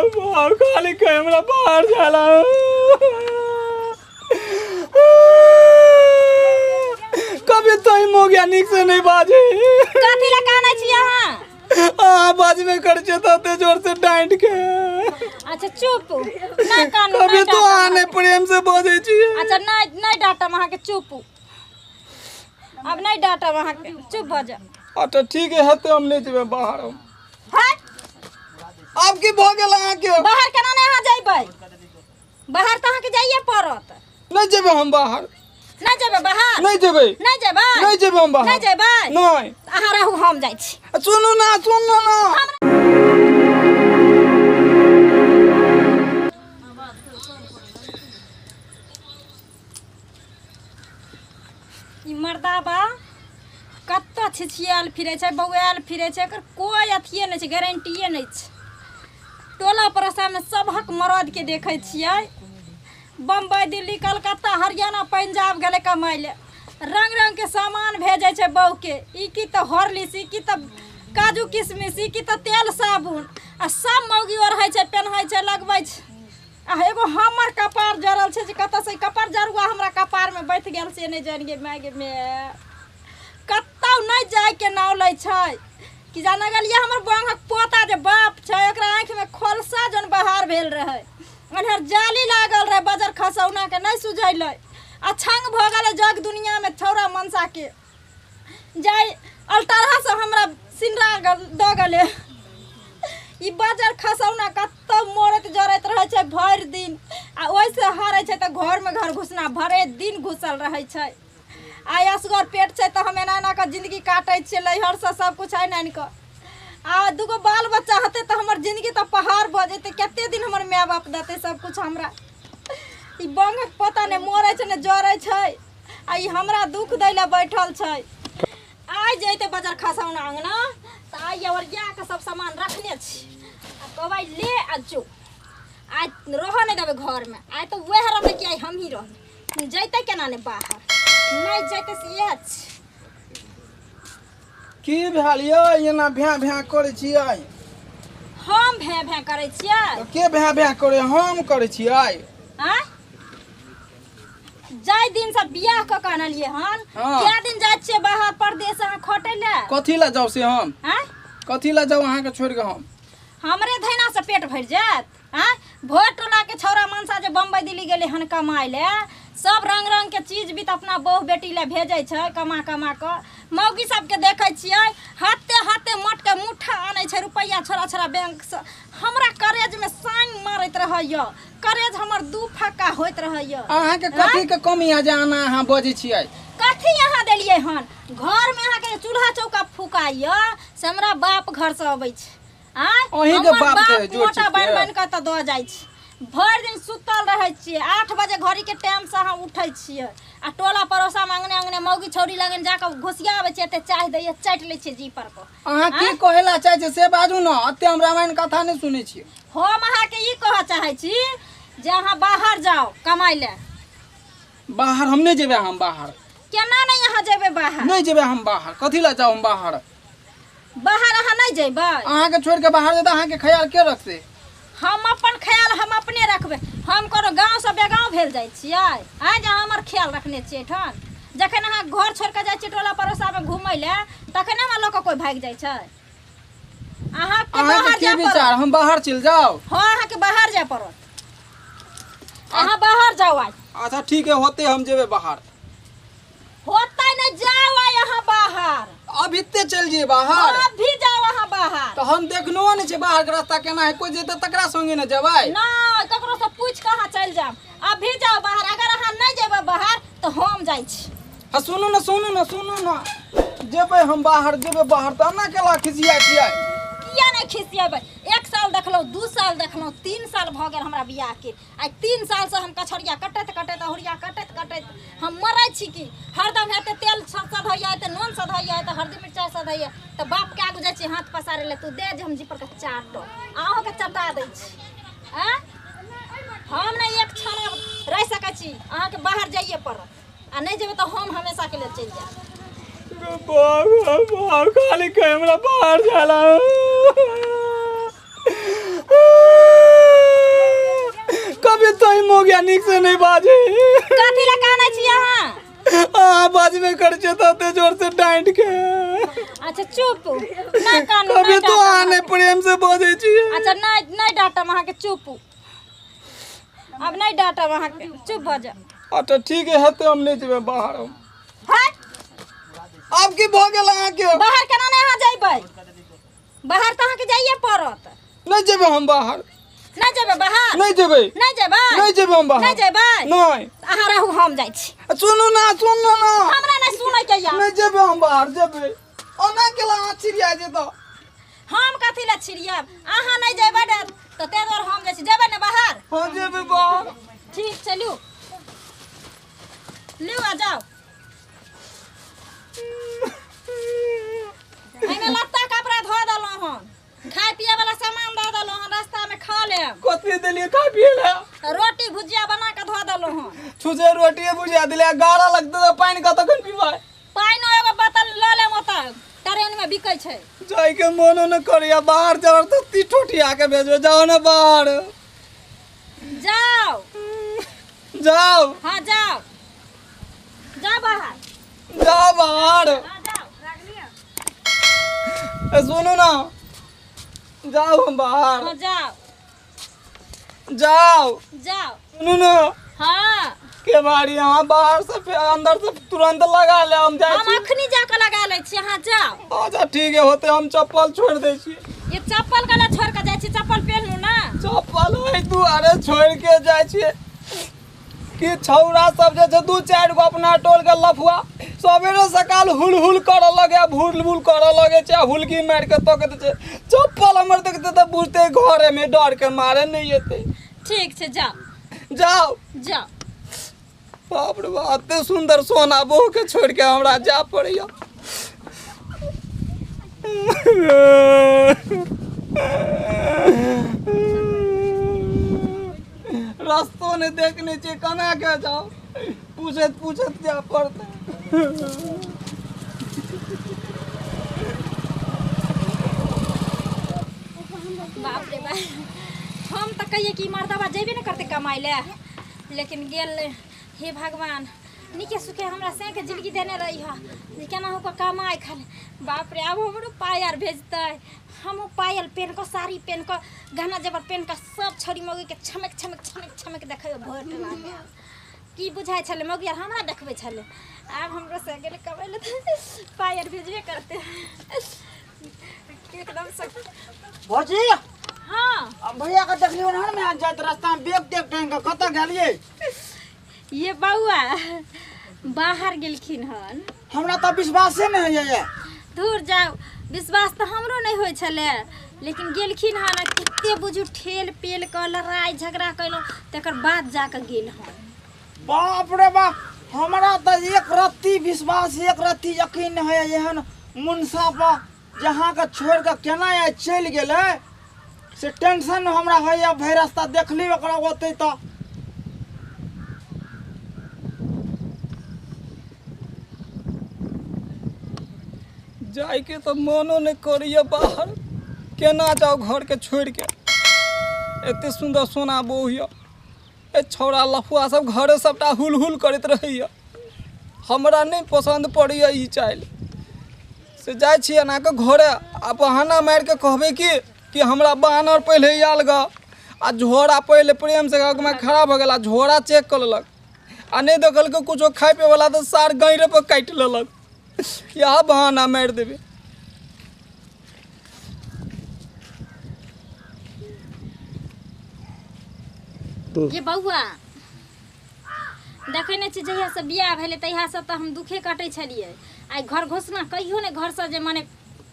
बाप खाली कहे हमरा बाहर जाला। कभी तो ही मोगिया नीक से नहीं बाजे। कथी लए कानै छी अहाँ? अहाँ बाजबे करै छियै तऽ एते जोर से डाँटि के। अच्छा चुप, नहि कानू। कभी नहि तो अहाँ डाँटब। नहि प्रेम से बजै छियै। अच्छा नहि, नहि डाँटब अहाँके, चुप। आब नहि डाँटब अहाँके, चुप भऽ जाउ। अच्छा ठीक है, हेतै, हम नहि जेबै बाहर हम। है आब की भऽ गेल अहाँके? बाहर केना नहि अहाँ जइबै? बाहर तऽ अहाँके जाइए पड़त। नहि जेबै हम बाहर। नहि जेबै बाहर? नहि जेबै। नहि जेबै? नहि जेबै हम बाहर। नहि जेबै? नहि। अहाँ रहू, हम जाइ छी। सुनू ना, सुनू ना। ई मर्दाबा कतऽ छिछियाल फिरै छै, बौआयल फिरै छै, एकर कोइ अथिए नहि छै, गारंटिए नहि छै। टोला पड़ोसामे सभक मरदके देखै छियै, बम्बई, दिल्ली, कलकत्ता, हरियाणा, पंजाब गेलै कमाइ लए, रङ्ग रङ्गके सामान भेजै छै बहूके, ई की तऽ हॉर्लिक्स, ई की तऽ काजू किशमिश, ई की तऽ तेल साबुन, आ सब मौगी ओढ़ै छै, पेन्है छै, लगबै छै। आ एगो हमर कपार जरल छै जे कतऽसँ ई कपार जरुआ हमरा कपारमे बैठ गेल से नहि जानि गे माय गे माय। कतौ नहि जाइके नाम लै छै कि जाने गेलियै। हमर बाँघक पोता जे बाप छै, ओकरा आँखिमे खोलसा जन बहार भेल रहै, अन्हर जाली लागल रहै, बजर खसौनाके नहि सुझैलै आ छङ्ग भऽ गेलै जग दुनियामे छौड़ा मनसाके जाय अलटरहा से हमरा सिनरा दऽ गेलै। ई बजर खसौना कतौ मरैत जरैत रहै छै भरि दिन, आ ओहिसँ हरै छै तऽ घरमे घर घुसना भरे दिन घुसल रहै छै। आइ असगर पेट छै तऽ हम एना एना कऽ जिन्दगी काटै छियै, नैहरसँ सब किछु आनि आनि कऽ। आ दूगो बाल बच्चा हेतै तऽ हमर जिन्दगी तऽ पहाड़ भऽ जेतै। कते दिन हमर माय बाप देतै सब किछु हमरा? ई बंगक पता नहि मरै छै ने जरै छै, आ ई हमरा दुख दै लए बैठल छै। आइ जैते बजार खसौना अङ्गना तऽ आइ ओरिया कऽ सब सामान रखने छी आ कहबै ले आ जो, आइ रहऽ नहि देबै घरमे। आइ तऽ वएह रहतै कि आइ हमही रहबै। जैते केना नहि बाहर? नहि जैते से इएह छै। की भेल यौ, एना भ्या भ्या करै छियै? हम भे भे करै छियै? तऽ के भ्या भ्या करै? हम करै छियै? आँय, जाहि दिन से बियाह कऽ के अनलियै हन, हाँ। कए दिन जाइ छियै बाहर परदेश अहाँ खटै लए? कथी लए जाउ से हम? आँय, कथी लए जाउ अहाँके छोड़ि कऽ हम? हमरे धैना से पेट भरि जायत? आँय, भोर टोला के छौड़ा मनसा जे बम्बई दिल्ली गेलै हन कमाइ लए, सब रंग रंग के चीज भी तऽ अपना बहु बेटी लए भेजै छै कमा कमा कऽ। मौगी सबके देखै छियै हाथे हाथे मोटके मुठ्ठा आनै छै रुपैआ छोड़ा छोड़ा बैंकसँ। हमरा करेजमे साइन मारैत रहैए, करेज हमर दू फक्का होइत रहैए। अहाँके कथी के कमी है जे एना अहाँ बजै छियै? कथी अहाँ देलियै हन घरमे? अहाँके जे चूल्हा चौका फुकाइए से हमरा बाप घरसँ अबै छै। आँय, अहींके हमर बाप के बाप जोर मोटा छिटके। बान्हि बान्हि कऽ तऽ दऽ जाइ छै। भरि दिन सुतल रहै छियै, 8 बजे घड़ीके टाइमसँ अहाँ उठै छियै आ टोला पड़ोसामे अङ्गने अङ्गने मौगी छौड़ी लगन जाकऽ घुसियाबै छियै, एते चाह दैए, चाटि लै छियै जी पर कऽ। अहाँ की कहै लए चाहै छियै से बाजू ने, एते हम रामायण कथा नहि सुनै छियै। हम अहाँके ई कहऽ चाहै छी जे अहाँ बाहर जाउ कमाइ लए। बाहर हम नहि जेबै, हम बाहर। केना नहि अहाँ जेबै बाहर? नहि जेबै हम बाहर। कथी लए जाउ हम बाहर? बाहर अहाँ नहि जेबै? अहाँके छोड़ि कऽ बाहर जेतै, अहाँके ख्याल के रखतै? हम अपन ख्याल हम अपने रखबै। हम कोनो गाँवसँ बेगाँव भेल जाइ छियै आँय जे अहाँ हमर ख्याल रखने छियै एहिठाम? जखन अहाँ घर छोड़ि कऽ जाइ छियै टोला पड़ोसामे घुमै लए, तखन हमरा लऽ कऽ कोइ भागि जाइ छै? अहाँके अहाँके बाहर की जाय पड़त। विचार, हम बाहर चलि जाउ? हँ, अहाँके बाहर जाय पड़त। अहाँ बाहर जाउ आइ। अच्छा ठीक है, होतै, हम जेबै बाहर। होतै नहि, जाउ आइ अहाँ बाहर। अब इते चलि जइए बाहर? अभी जाउ अहाँ बाहर। तऽ हम देखनो नहि छै बाहरके रास्ता केना है, कोइ जेतै तकरा संगे ने जेबै। नहि, ककरो से पूछि कऽ अहाँ चलि जायब। अभी जाउ बाहर। अगर अहाँ नहि जेबै बाहर तऽ हम जाइ छी। हाँ सुनू ने, सुनू ने, सुनू ने, जेबै हम बाहर, जेबै बाहर तऽ एना केला खिसिया छियै? किया नहि खिसियेबै? 1 साल देखलहुँ, 2 साल देखलहुँ, 3 साल भऽ गेल हमरा बियाहके। आइ 3 सालसँ हम कछरिया कटैत कटैत, अहुरिया कटैत कटैत हम मरै छी की? हरदम हेतै तेल सधैया, हेतै नून सधैया, हेतै हरदी मिरचाइ सधैया, तऽ बापके आगू जाइ छी हाथ पसारै लए, तू दे जे हम जीपर के चाटो, अहूँके चटा दै छी। आँय, हम नहि एक क्षण आब रहि सकै छी। अहाँके बाहर जाइए पड़त, आ नहि जेबै तऽ हम हमेशाके लेल चलि जायब। बाप बाप, खाली कहे हमरा बाहर जाला। मौगिया नीक से नहीं बाजे। कथी लए कानै छी अहाँ? अहाँ बाजबे करै छियै तऽ एते जोर से डाँटि के। अच्छा चुप नहि कानू। कभी नहि तो डाँटब। अहाँ नहि प्रेम से बजै छियै। अच्छा नहि नहि डाँटब अहाँके, चुप, आब नहि डाँटब अहाँके, चुप भऽ जाउ। अच्छा ठीक है, हेतै हम नहि जेबै बाहर हम। हट। आब की भऽ गेल अहाँके? बाहर केना नहि अहाँ जइबै? बाहर तऽ अहाँके जाइए पड़त। नहि जेबै हम बाहर। नहि जेबै बाहर? नहि जेबै। नहि जेबै? नहि जेबै हम बाहर। नहि जेबै? नहि। अहाँ रहू, हम जाइ छी। सुनू ना, सुनू ना। हमरा नहि सुनैके यऽ। नहि जेबै हम बाहर, जेबै ओना केला अहाँ छिड़िया जेतऽ। हम कथी लए छिड़ियाब? अहाँ नहि जेबै ने तऽ ताहि दुआरे हम जाइ छी। जेबै ने बाहर? हाँ जेबै बाहर। ठीक छै, लिउ लिउ आ जाउ। एहिमे लत्ता कपड़ा धो देलहुँ हन, खाय पिए वाला सामान दऽ देलहुँ हन, रास्तामे खा लेब। कथी देलियै खाय पिए लए? रोटी भुजिया बना कऽ धो देलहुँ हन। छुछे रोटिए भुजिया देलियै, गारा लगतै तऽ पानि कतऽ पीबै? पानिओ एगो बोतल लऽ लेब, ओतऽ ट्रेनमे बिकै छै। जाइके मोनो न करैया बाहर, जबरदस्ती ठोठिया के भेजबै। जाओ ने बाहर। जाउ। जाओ। हाँ जाओ, जाओ बाहर। जाओ बाहर। हाँ जाओ। ए, सुनू ना, जाओ हम बाहर। हाँ जाओ। जाओ। जाओ। सुनू ना। हाँ। के बारी अहाँ बाहर से फेर अंदर से तुरंत लगा ले, हम जाइ हम छी। अखनी जाके लगा लै छी, अहाँ जाओ। अच्छा ठीक है, होते हम चप्पल छोड़ दै छी। ये चप्पल कला छोड़ के जाइ छी? चप्पल पेन्हू ना। चप्पल ओहि दुआरे छोड़ के जाइ छियै कि छौड़ा सब जे छै दू चारि गो अपना टोल के लफुआ सवेरे सकाल हुल हुल करऽ लगे, हुल हुल करऽ लगे छै, हुलकी मारि के तकैत छै। चप्पल हमर देखते तऽ बुझते घरे में डर के मारे नहि एतै। ठीक छै, जाओ। जाओ। जाओ। बाप रे बाप, एते सुंदर सोना बहू के छोड़ के हमरा जा पड़ैया। रस्तो नहि देखने छियै, केना के जाउ? पूछैत पूछैत जाय पड़तै। बाप रे बाप, हम तऽ कहियै कि मर्दबा जेबे नहि करतै कमाइ लए, लेकिन गेल। हे भगवान, नीके सुखे हमरा सैके जिंदगी देने रही है जे केना होकर कमाइ खाली। बाप रे, आब हमरो पाइ आर भेजतै, हमहूँ पायल पेन्ह कऽ, साड़ी पेन्ह कऽ, गहना जेवर पेन्ह कऽ सब छौड़ी मौगीके छमक छमक छमक छमक देखैयो भरि टोलामे। की बुझाइ छलै मौगी आर हमरा देखबै छलै। आब हमरो से गेलै कमाइ लए तऽ पाइ आर भेजबे करतै एकदम से। भौजी। हाँ। अब भैया के देखलियो हन में जाइत रास्ता में बैग देख टांग के कतऽ गेलियै? ये बौआ बाहर गेलखिन हन। हमरा तऽ विश्वासे नहि होइए। दूर जाउ, विश्वास तऽ हमरो नहि होइ छलै, लेकिन गेलखिन हन आ कते बुझू ठेल पेल कऽ लड़ाइ झगड़ा कयलहुँ तकर बाद जाकऽ गेल हन। बाप रे बाप, हमरा तऽ एक रत्ती विश्वास, एक रत्ती यकीन नहि होइए एहन मुनसा पर जे अहाँके छोड़ि कऽ केना आइ चलि गेलै, से टेंशन हमरा होइए। भरि रास्ता देखली ओकरा ओतै तऽ जाइके तऽ मोनो नहि करैए बाहर, केना जाउ घरके छोड़िके? एते सुन्दर सोना बहू यऽ, ए छौड़ा लफुआ सब घरे सबटा हुल हुल करैत रहैए। हमरा नहि पसन्द पड़ैए ई चालि। से जाइ छी एना कऽ घरे आ बहाना मारिके कहबै कि हमरा बानर पहिले आयल गऽ आ झोरा पहिले प्रेमसँ आगूमे खड़ा भऽ गेल आ झोरा चेक कऽ लेलक आ नहि देखलकै कुछो खाइ पियैवला तऽ सार गैरेपर काटि लेलक। इएह बहाना मारि देबै। ये बौआ, देखै नहि छी, जहियासँ बियाह भेलै तहियासँ तऽ हम दुखे काटै छलियै। आइ घर घोषणा कहियो नहि घरसँ जे मने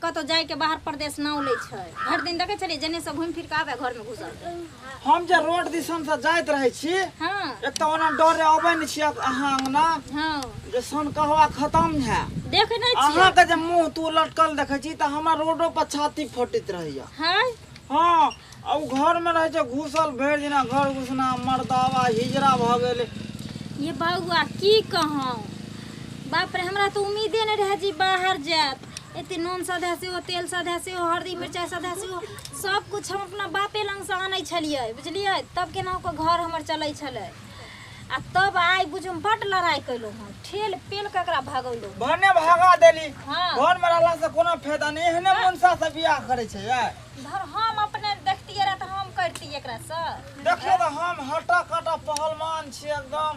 कतहु जाइके बाहर परदेश नाम लै छै। भरि दिन देखै छलियै जेनेसँ घुमि फिर कऽ आबै, घरमे घुसल। हम जे रोड दिसन से जाइत रहै छी, हाँ, एक तऽ ओना डरे अबै नहि छी अहाँ अङ्गना, हाँ, जे सन कहवा खतम है। देखै नहि छियै अहाँके जे मुँह तू लटकल देखै छी तऽ हमरा रोडो पर छाती फटैत रहैया। हाँ। हाँ, आ ओ घरमे रहै छै घुसल भरि दिना, घर घुसना मर्दावा हिजरा भऽ गेलै। ये बौआ की कहूँ, बाप रे, हमरा तऽ उम्मीदे नहि रहै जे बाहर जायत। एते नून सधै सेहो, तेल सधै सेहो, हरदी मिरचाइ सधै सेहो, सब कुछ हम अपना बापे लगसँ आनै छलियै, बुझलियै? तब केनाहु कऽ घर हमर चलै छलै। आ तब आइ बुझू हम बड्ड लड़ाइ कयलहुँ हन, ठेल पेल कऽ एकरा भगौलहुँ। भने भगा देली। हँ। घर में रहला से कोनो फायदा नहीं, एहने मुनसा से बियाह करे छै यार। धर हम अपने देखतियै रहए तऽ हम करतियै एकरासँ। देखियो तऽ हम हटा कटा पहलवान छी एकदम।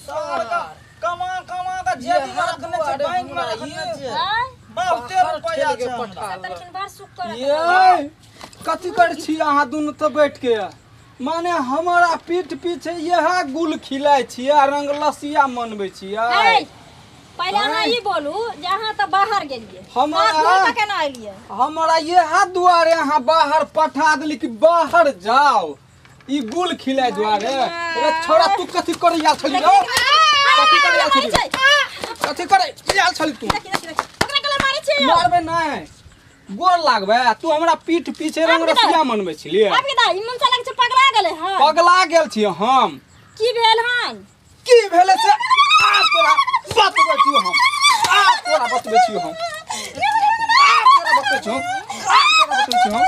सार का कमा कमा के जेबी में रखने छै, बैंक में रखने छै। आँय? बहुते रुपया छै हमरा। से तऽ लेकिन बड़ सुख करत। ये कथी करै छी अहाँ दुनू तऽ बैठ के? माने हमारा पीठ पीछे इएह गुल खिलाइ छियै आ रंग लसिया मनबै छियै। ऐ, पहिले अहाँ ई बोलू जे अहाँ तऽ बाहर गेलियै, हमरा- अहाँ घूरि कऽ केना एलियै? हमरा इएह दुआरे अहाँ बाहर पठा देली कि बाहर जाओ, ई गुल खिलाइ दुआरे। रे छोड़ा, तू कथी करै आयल छली रौ? कथी करै आयल छली? कथी करै आयल छली तू? देखी देखी देखी, ओकरा गला मारै छियै। मारबै नहि, गोर लागबै। तू हमरा पीठ पीछे रंग रसिया मनबै छलियै। आब के दाई मन लगै छै पगला गेलै हन। पगला गेल छियै हम? की भेल हन? की भेलै से आब तोरा बतबै छियौ हम, आब तोरा बतबै छियौ हम, आब तोरा बतबै छियौ हम, आब तोरा बतबै छियौ हम।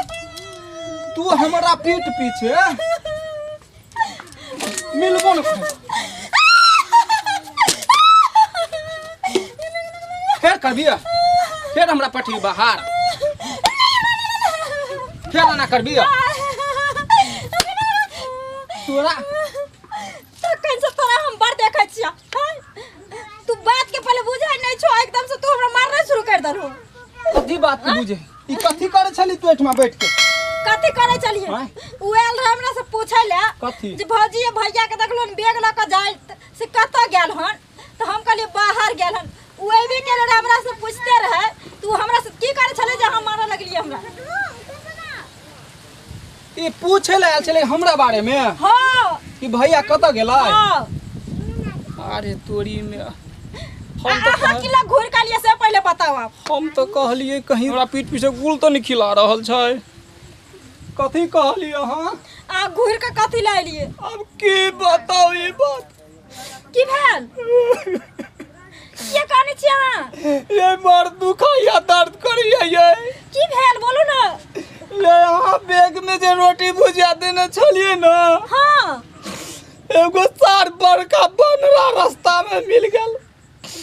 तू हमरा पीठ पीछे मिलबो न करै। फेर करबियै? फेर हमरा पठी बाहर, फेर एना करबियै तोरा? तखन से तोरा हम बड़ देखै छियै। हैं? तू बात के पहले बुझै नहि छो, एकदम से तू हमरा मारना शुरू कर देलहो। कथी बात के बुझे? ई कथी करै छली तू एठमा बैठ के? कथी करै छलियै? आँय? उ आयल रहे हमरा से पूछै ले। कथी? जे भौजी ये भैया के देखलो हन बैग लऽ कऽ जाइत, से कतऽ गेल हन? तऽ हम कहलियै बाहर गेल हन। उ अयबे केले रहे, हमरा से पूछते रहे। तू हमरा से की करै छलै जे अहाँ मारऽ लगलियै हमरा? ई पूछे ले आयल छलै हमरा बारे में? हाँ। कि भैया कतऽ गेलै? हाँ। अरे तोरी में हम तो अहाँ किला घूर के लिए से पहले बताओ आप। हम तो कहलिए कहीं हमरा पीठ पीछे गुल तो नहीं खिला रहल छै। कथी कहलिए अहाँ? आ घूर के कथी ले एलिए? अब की बताओ ई बात। की भेल? ये काने छी अहाँ? ये बड़ दुखाइया, दर्द करैया ये। की भेल बोलू ना। ये अहाँ बैग में जे रोटी भुजिया देने छलिए ना, हाँ, एगो सार बड़का बनरा रास्ता में मिल गेल।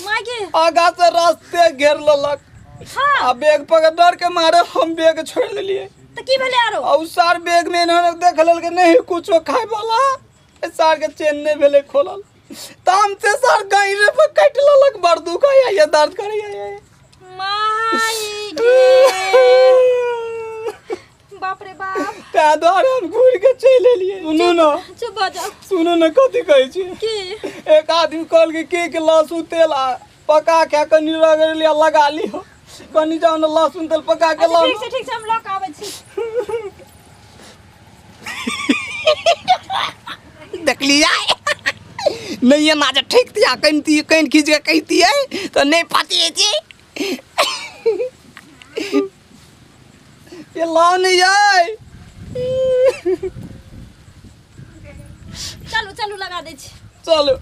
मागे आगा से रास्ते घेर लेलक। हाँ। आ बैग पकड़ डर के मारे हम बैग छोड़ देलिए। तऽ की भेलै आरो? आ उ सार बैग में इन्होंने देख लेलकै नहीं कुछो खाय वाला, सार के चेन नहीं भेलै खोलल, ताम से सार गहिरे पर काटि लेलक। बड़ दुख होइया ये, दर्द करैया ये। माई गे, बाप रे बाप। तैं दुआरे हम घुरि के चलि एलियै। सुनू ने। चुप भऽ जाउ। सुनू ने, कथी कहै छी? की? एक आदमी कहलकै की कि लहसुन तेल आ पका के कनि रगड़ि लिअ, लगा लिअ कनि, जाउ ने लहसुन तेल पका के अच्छा लाउ। ठीक छै, ठीक छै, हम लऽ कऽ आबै छी। देखलियै नहि एना जे ठेकतियै कनितियै, कनि खींच के कहितियै तऽ नहि फतियै छी। ये लाउ नहि यै। चलू चलू, लगा दै छी। चलू।